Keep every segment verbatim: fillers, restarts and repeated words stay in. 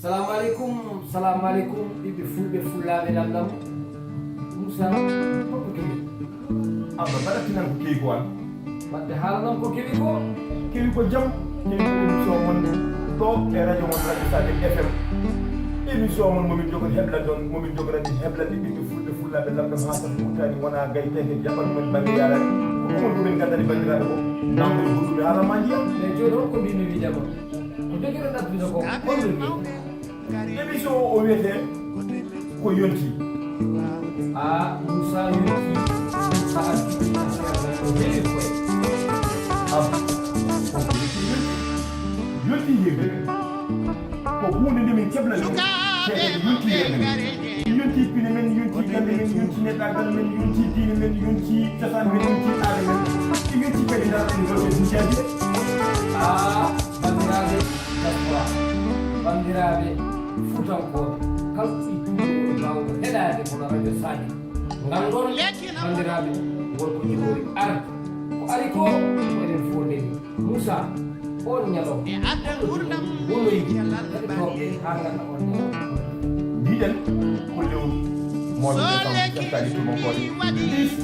Salamu aleykum, salamu aleykum, ɓiɓɓe fulɓe, fullaaɓe, lamɗam. Moussa, holko kewi? Abba, mbaɗa tinan ko kewi ko an? Wadde haalanon ko kewi ko. Kewi ko jam, kewi ko émission mon ɗo e radio mon Radio Sadio F M. Émission mon momin jogori heblande on, momin jogorani heblande ɓiɓɓe fulɓe, fullaaɓe, lamɗam haa saka ɓurtani wona gayteke jaɓan men bannge yarani. Ko ɗum on ko min gandani banndiraaɓe ko. Namde gudduɓe haala ma njiya. Mais jooni holko mbimi wiidema? Ko jogiɗon addude ko, holno wiyi? Émission o, o wiyete ko yonti. A, Moussa yonti. A, a, heewi koye. A, ko yonti, yonti heewde. Ko huunde nde min keblani. Te yonti heewde. Yonti pine men, yonti galle men, yonti neɗɗaagal men, yonti diine men, yonti cosaan men, yonti aada men. Yonti kadi ndaar en ngol e hujjaaji. A, Banndiraaɓe diaspora, banndiraaɓe fuutankooɓe, kala ɗo ɓiɗɗo woni baawɗo heɗaade kono Radio Sadio, nganndoon, banndiraaɓe, wonko jogori arde. Ko ari ko, ko enen fof ndenndi. Moussa, oon ñalawma, wonoyi heɗotooɓe haa ngannda oon ñalawma. Mbiɗen ko lewru mois de décembre, caggal yettumankooɓe.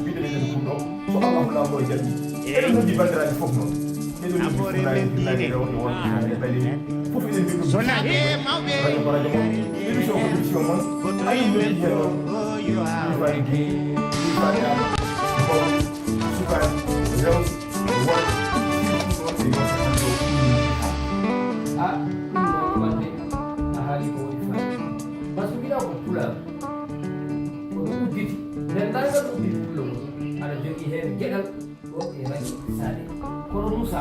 Mbiɗen eɗen kunɗo. So Allahu Laamɗo o jaɓi, eɗen noddi banndiraaɓe fof noon. Eɗen noddi fuɗnaange, fuɗnaange, rewɓe, worɓe, sukaaɓe, ɓaleeɓe. Fof eɗen mbiɗo. So nahii mawɓe radio ko radio mon, émission ko émission mon. Aɗum noddi heen noon. Kilifa e diine, kilifa e aada, mawɓe, sukaaɓe, rewɓe, worɓe, surtout noon e yonta hannde o. A, ɗum noon waɗde a haali ko woni faayda. Par ce que mbiɗa ko pulaar. Kono udditi, denndaangal udditi pullo mum, aɗa jogii heen geɗal ɗo e radio Sadio. Kono Moussa,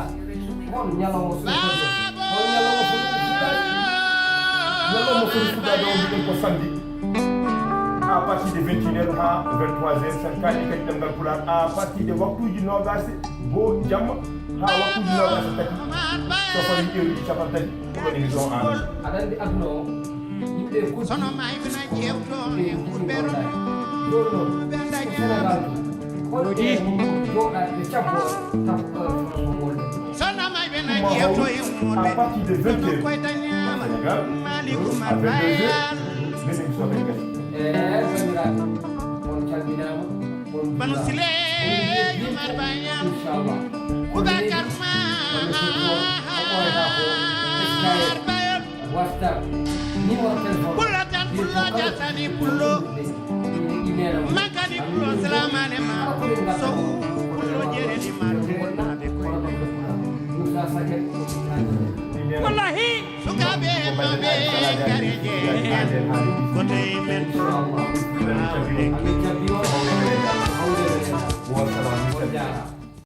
on ñalawma sunu fodde, on ñalawma fodde fuɗɗaade? Ñalawma fodde fuɗɗaade o mbiɗen ko samedi. À partir de vingt et une heures haa vingt-trois heures, sen kaali kadi ɗemngal pulaar. À partir de waktuuji noogaas goo jamma haa waktuuji noogaas e tati, so fawii heure uji cappanɗe tati. Ko ɗon émission an. Aɗa anndi aduna o, yimɓe e koddi. Sono mayɓe na ƴeewto e ɓurɓe ronde. Jooni noon, ko Sénégal to. Holɓe jooɗaade ɓe cabbo, taw ko ɗo e Farama wonde. Sono mayɓe na ƴeewto e ummoɓe. À partir de vingt heures, koyta ñaama. Sénégal, Mali à Oumar vingt-deux heures, Bayal. Min émission ɓe gasi. Eh, banndiraaɓe, on calminaama, on Banu njuuraama. Sile Oumar Bayal. Inchallah. Boubacar Mar Bayal. WhatsApp, numéro téléphone. Pullo tan, pullo jasani, pullo. Mankani, pullo salamane ma. So pullo jereni ma, jereni ma be koy. Wallahi, sukaaɓe, mawɓe, gareje.